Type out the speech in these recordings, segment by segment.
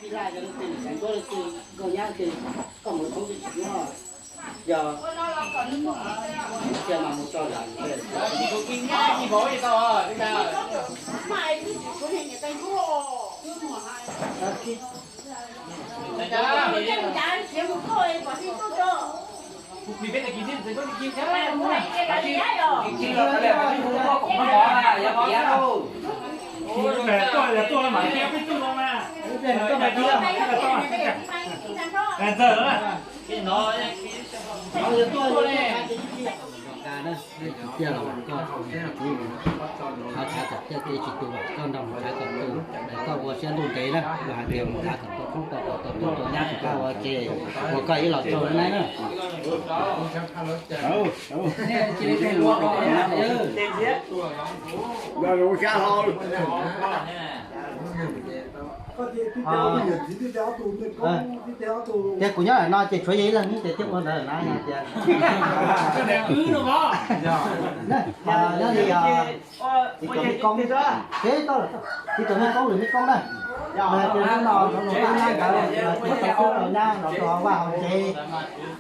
Ib laj yog leej twg xeev ntuab leej twg nkauj nyab leej twg, koj mus thoob twb tsis muab, yog cia mas mus tso zam. Ntxawg, no yog tuaj li. Tiag los koj tsis tau, thov tshav kom tiaj kev tsis tu los koj nrog mus tshav kom tu, koj ua siab ntuj ntev na, los hais tias mus tshav kom tau khoob tau kos tau tub tau nyab rau koj ua ke, ua koj ib los tsaug na. Tias kuv nyob no ces tshuav yog ib leeg ces thiaj ua ntawd na, yog tias nyob li txiv tuam mej koob, txiv tuam mej koob lwm mej koob na, los hais tias hnub no txhoov nus teb nyab nkawd los txiv tau tub tau nyab los rau hauv vaj hauv tsev,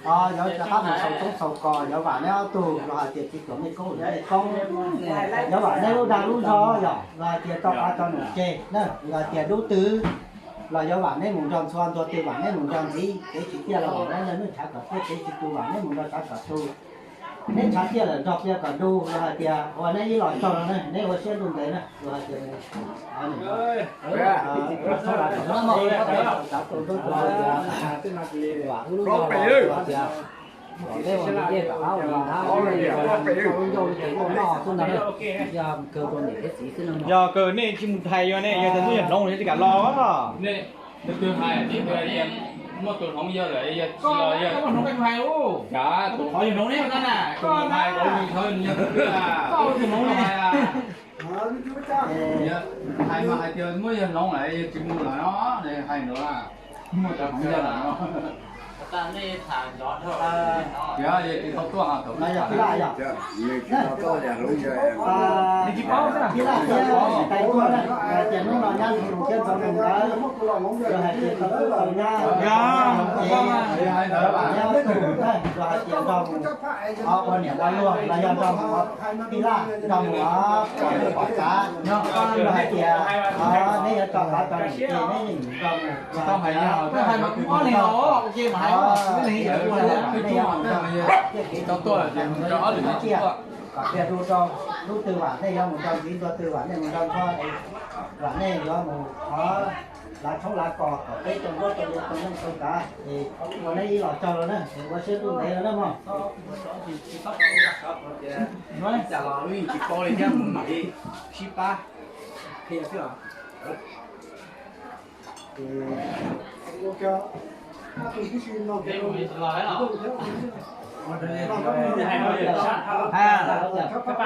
yuav rov qab mus xaus tshoob xaus kos, yuav vam neb ob tug los hais tias txiv tuam mej koob lwm mej koob, yuav vam neb lub dag lub zog yog los hais tias tau qab tau num tseg na, los hais tias dub twg los yuav vam neb mus nrog ntxhua, ntxhua twg vam neb mus nrog ntxiv, kev tsis tiaj los vam neb nrog nws tshav kom tiaj, kev tsis tu vam neb mus nrog tshav kom tu. Neb tshav tiaj lawm nrog pliaj kom du, los hais tias ua neb ib los tsaug no ne, neb ua siab ntuj ntev na, los hais tias Yog kawg nej tsis mus hais yuav ne, yog tias twb yog hloov los tsis kam los. Twb hais tias muaj tus hloov yog lawm, yog tsis los yog hloov, hais tus hloov ne, tus hais tus hloov ne, hais mas hais tias muab yog hloov lawm yog tsis mus lawm no, hais ntawd muaj tus hloov yog lawm no. Yog, yog tsis tau tuaj thaum no yog Philaj yog. Philaj thiab Tais Tuam na, hais tias hnub no nyab Ntxoov Nus thiab Ntxoov Nus nkawd, yog hais tias tau tub tau nyab, yog hais tias nrog mus ua niam ua luag los yog nrog mus Philaj nrog mus pom txav, yog hais tias neb yuav tso qav tso num ces neb yeej nrog mus. Tiaj kev tsis tu, kom tiaj du rau, dub twg vam nej yuav mus nrog ntxiv, ntxhua twg vam nej mus nrog ntxhua, vam nej yuav mus lav tshoob lav kos kom peb tau nkuaj tau nyiaj tau neej tau kav es ua neb ib los tsaug los na, es ua siab ntuj ntev los na mog. Cas los wb yeej tsis paub li thiab, mus mam li sib pab qhia xwb os.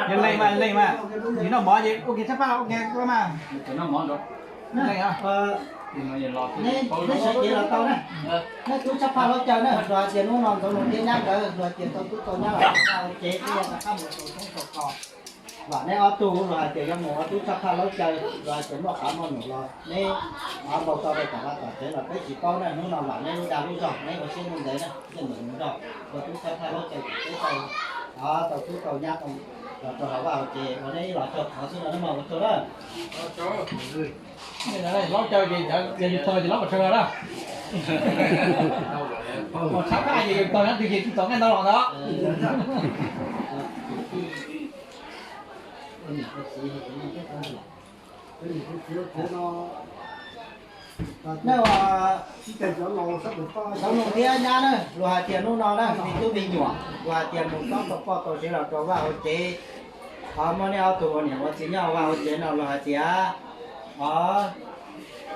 Yog leej mas, leej mas, yog noj mov ces ua kiag tshab phaj ua kiag mas. Neb sawv cev los tau na. Neb tub tshab phaj laub caw na, luag hais tias hnub no Ntxoov Nus thiab nyab nkawd luag hais tias tau tub tau nyab los tau vaj tau tsev, thiaj rov qab mus xaus tshoob xaus kos. Vam neb ob tug luag hais tias yuav mus ua tub tshab phaj laub caw, luag hais tias muaj qav muaj num los neb npau taws rau tom vaj tom tsev los peb tsis paub na. Hnub no vam neb lub dag lub zog, neb ua siab ntuj ntev na, yeej mus nrog ua tub tshab phaj laub caw ces peb tau, tau tub tau nyab los rau hauv vaj hauv tsev, ua neb ib los tsaug qhov xwb no, neb mog ua tsaug na. Laub caw ces yus tau ces laub kom tsawg na. Tshab phaj ces yus tau nyab twg ces tsis txom nyab ntau los ntawd. Neb ua, Ntxoov Nus thiab nyab na, luag hais tias hnub no na, me tub me nyuam, luag hais tias mus txob tau poj tau sev los rau vaj hauv tsev. Muaj neb ob tug ua niam ua txiv nyob vaj hauv tsev no, luag hais tias, o,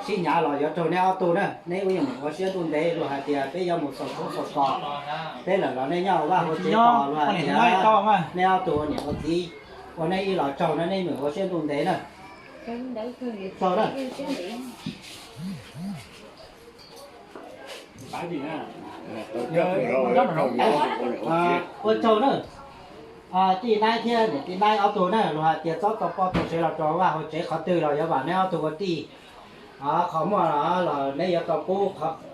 sib nyav los yuav raug neb ob tug na, neb ua yeej mus ua siab ntuj ntev, luag hais tias peb yuav mus xaus tshoob xaus kos. Peb lawm los nej nyob vaj hauv tsev tos, luag hais tias neb ob tug ua niam ua txiv, ua neb ib los tsaug na, neb mus ua siab ntuj ntev na. Tsaug na. Ua tsaug na. Tij Naib thiab niam tij Naib ob tug na, luag hais tias txob tau poj tau sev los rau vaj hauv tsev, qhov twg los yuav vam neb ob tug ua tij. Qhov muaj los neb yuav tau pub,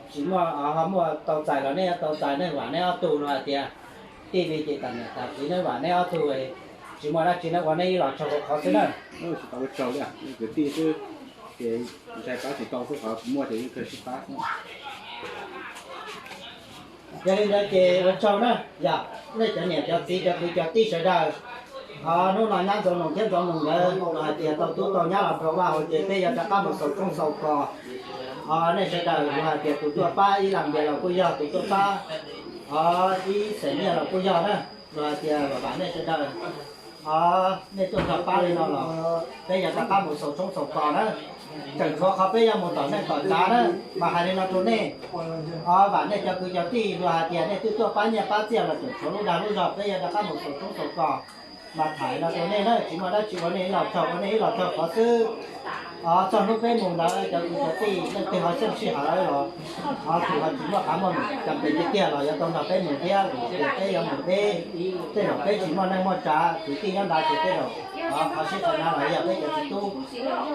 tsis muaj, ho muaj tau txais los neb yuav tau txais, nej vam neb ob tug los hais tias tij li ces tam niam tam txiv neb vam neb ob tug, tsis muaj dab tsi neb ua neb ib los tsaug qhov xwb na. Tsis tau ua tsaug li, kwv tij xwb, ces ntshai pab tsis tau xwb, qhov muaj ces yeej kawg sib pab. Yog li ntawd ces ua tsaug na, yog nej cov niam cov txiv cov kwv cov tij sawv daws, hnub no nyab Ntxoov Noos thiab Ntxoov Noos nkawd los hais tias tau tub tau nyab los rau vaj hauv ces peb yuav rov qab mus xaus tshoob xaus kos. Nej sawv daws los hais tias tus tuaj pab ib lam npias los kuj yog, tus tuaj pab ib xeem nyiaj los kuj yog na, los hais tias vam nej sawv daws. Nej tuaj nrog pab li no los peb yuav rov qab mus xaus tshoob xaus kos na. Tseem tshuav qhov peb yuav mus tom neej tom tsav na, mas hais li no rau nej. Vam nej cov kwv cov tij los hais tias nej twb tuaj pab nyiaj pab txiaj los tseem tshuav lub dag lub zog, peb yuav rov qab mus xaus tshoob xaus kos. Mas tham no rau nej na, tsis muaj dab tsi ua nej ib los tsaug, ua nej ib los tsaug qhov xwb. Txog hnub peb mus ntawd cov kwv cov tij leej twg ho xyeej sij hawm los, ho tus ho tsis muaj qab muaj num cam pes tiag tiag los yuav tau nrog peb mus thiab, vim tias peb yuav mus deb, tej zaum peb tsis muaj neej muaj tsav, kwv tij nyob nrad ces tej zaum qhov sib qhov nyav los yog peb cov txiv tub.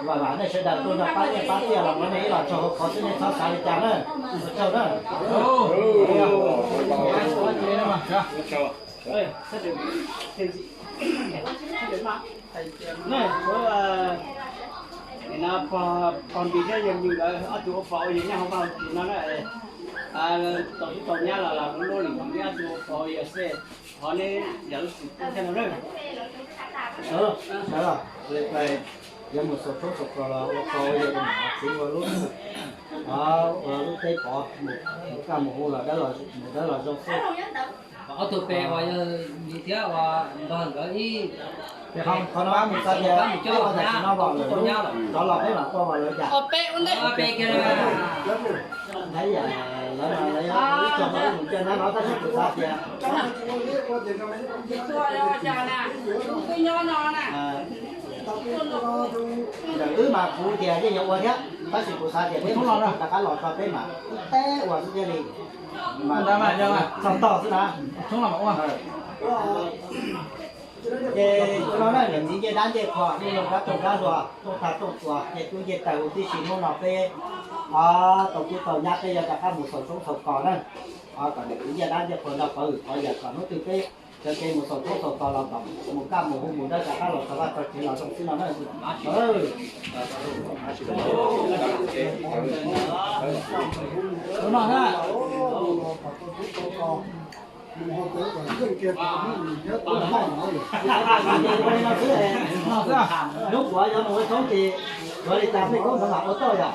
Vam vam nej sawv daws tuaj nrog pab nyiaj pab txiaj los ua nej ib los tsaug hauv qhov xwb, nej txhob xav li cas na. Ua tsaug na. Pog Npis thiab yawg Npis nkawd ob tug ua pog ua yawg nyob hauv vaj hauv tsev no na, tau tub tau nyab los los lub lub lim ob tug ua pog ua yawg xwb, thov neb zam lub txim pub thiab no na. Sawv los, yuav mus xaus tshoob xaus kos los ua pog ua yawg rau niam txiv ua lub, ua lub teb pov, mus kaj mus hu los mus dawb los zoo xwb. Ob tug pem uas yog Npis thiab uas Npog nkawd ib, qhov no mus txog tias peb ua tam sim no los lawm, rov los peb mam ua los lawm cas. Lawv mas lawv ib tsoom mus coj nyab no tab sis kuv xav tias yawm wb mas kuv tias yeej yuav ua thiab, tab sis kuv xav tias peb mus rov qab los tso peb mam ib teb ua xwb thiaj li. Txog tog xwb na. Ces no na, niam txiv ncej dab ncej qhua, niaj hnub kab tooj kab hluas, tooj tag tooj txuas, ncej tub ncej taws huv tib si, hnub no peb tau tub tau nyab peb yuav rov qab mus xaus tshoob xaus kos na. Kom niam txiv ncej dab ncej qhua nrog pov hwm pov yawm kom hnub twg peb sawv kev mus xaus tshoob xaus kos los kom mus kaj mus hu mus dawb rov qab los txog vaj txog tsev los zoo xwb no na. Hnub puav yuav mus ua tshoob ces yuav li cas peb koob ntawd mam ua tau yom.